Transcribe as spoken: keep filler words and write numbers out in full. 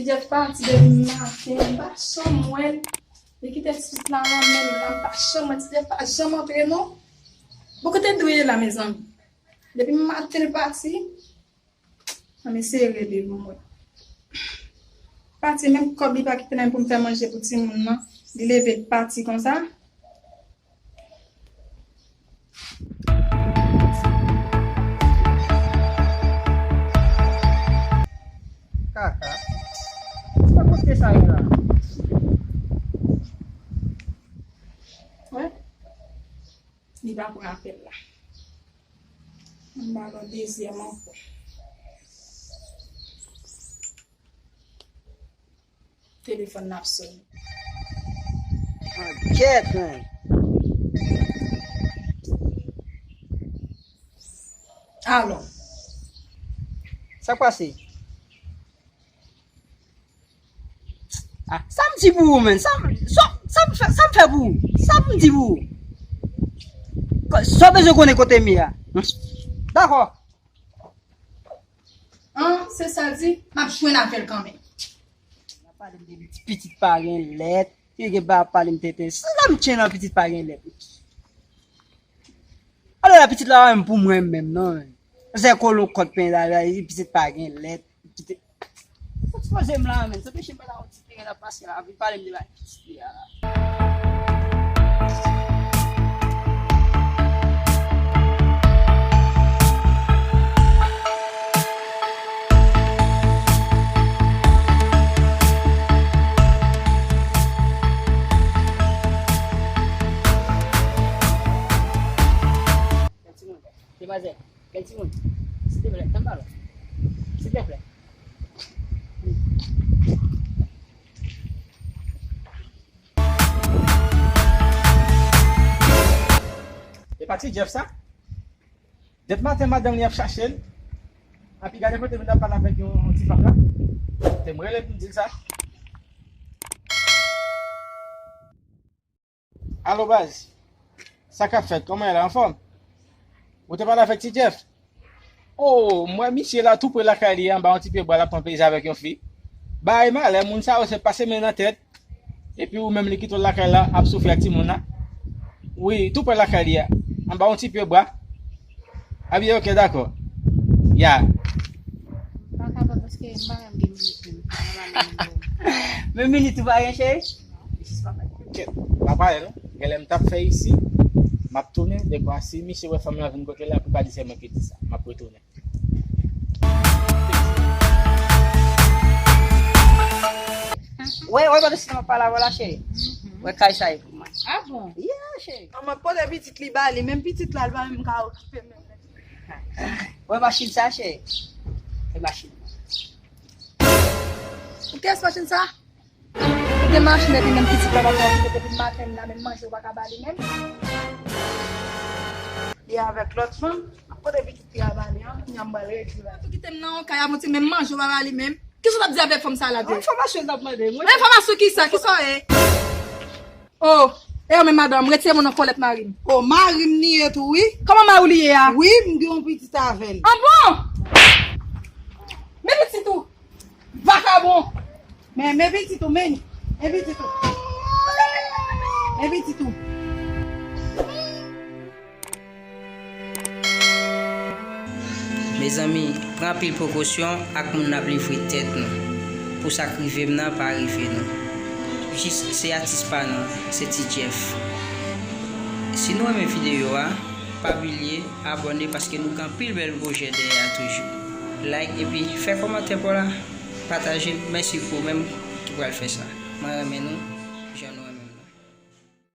Ti Jeff pati depi maten, m pa janm wè l. Li kite ti pitit la nan men m nan, m pa janm wè Ti Jeff pa janm antre non. Bon, kote l dwe ye la, mezanmi? Depi maten l pati, ann eseye rele l pou m wè. Pati, menm kòb li pa kite nan men pou m fè manje pou timoun nan. Li leve pati konsa. Kaka. Sa kote sa ye la? Wè. Li pa pran apèl la. M ba l yon dezyèm ankò. Telefòn nan ap sonnen. Ankyèt, men. Alo. Sa k pase? Ah, sa m di pou ou, menn? Sa m, sa, sa m fè, sa m fè pou ou? Sa m di pou ou? Sa w bezwen konnen kote m ye a? Dakò. An, se sa l di, m ap jwenn avè l kanmenm. N ap pale m de pitit pa gen lèt, li gen ba ap pale m tenten. Sa m tyen nan pitit pa gen lèt? Alò la pitit la pa menm pou mwen menm non. Zè kolon kòt pen la, la, pitit pa gen lèt. Pitit. Ou ekspoze m la menm. Se peche m pa ta yon ti teren nan pase la, vin pale m de la pitit li a la. Demwazèl, bèl timoun, silteplè, tann balon. Silteplè. E pa Ti Jeff sa? Depi maten madanm li ap chache l. Epi gade kote vin ap pale avèk yon, yon ti fanm la. Te m rele pou m di l sa. Alo baz, sa k ap fèt? Kòman w ye la, anfòm? Ou te pale avèk Ti Jeff? Oh, m wè misye la tou pre lakay li anba yon ti pye bwa l ap pran plezi avèk yon fi. Bay malè, moun sa yo se pase men nan tèt. Epi ou menm li kite w lakay la ap soufri ak timoun nan. Wi, tou pre lakay li a. Anba yon ti pye bwa. A byen, ok, dakò. Ya. M pa kapab paske m pa menm gen minit menm. M pa menm gen minit. Men minit ou pa gen, cheri? Jis pa fè kèt. Pa pale non. Genlè m t ap fè isi, m ap tounen, dekwa si misye wè fanm lan vin kote l la, pou pa di se mwen ki di sa. M ap retounen. Wè, wè, gade si m ap pale avè w la, cheri. Wè, kay sa e pou mwen. Ah bon? Yeah, cheri. Manman pote pitit li ba li, menm pitit la, li pa menm ka okipe menm. Wè machin sa, cheri. E machin. Pou kiyès machin sa? Ou gen machin epi menm pitit la pa ka okipe depi maten la, menm manje ou pa ka ba li menm. Li avèk lòt fanm, ap pote pitit li a ba li an, kounye a m pral regle bagay. Ou kite m nan yon kay avè yon ti menm manje ou pa ba li menm. Kisa w t ap di avèk fanm sa la de? Enfòmasyon l t ap mande. Enfòmasyon kisa? Kisa w ye? Oh, e yo menm madanm, retire mwen nan kòlèt mari m. Oh, mari m li ye tou, wi. Kòman mari w li ye a? Wi, m gen yon pitit avè l. Ah bon? Men pitit ou. Vakabon! Men, men pitit ou, men. Men pitit ou. Men pitit ou. Mezanmi, pran anpil prekosyon ak moun n ap livre tèt nou pou sa k rive m nan pa rive nou. Jis se atis pa nou, se Ti Jeff. Si nou renmen videyo a, pa bliye abòne paske nou gen anpil bèl pwojè dèyè a toujou. Like epi fè kòmantè pa w la, pataje, mèsi pou ou menm ki pral fè sa. Mwen renmen nou, jan nou renmen.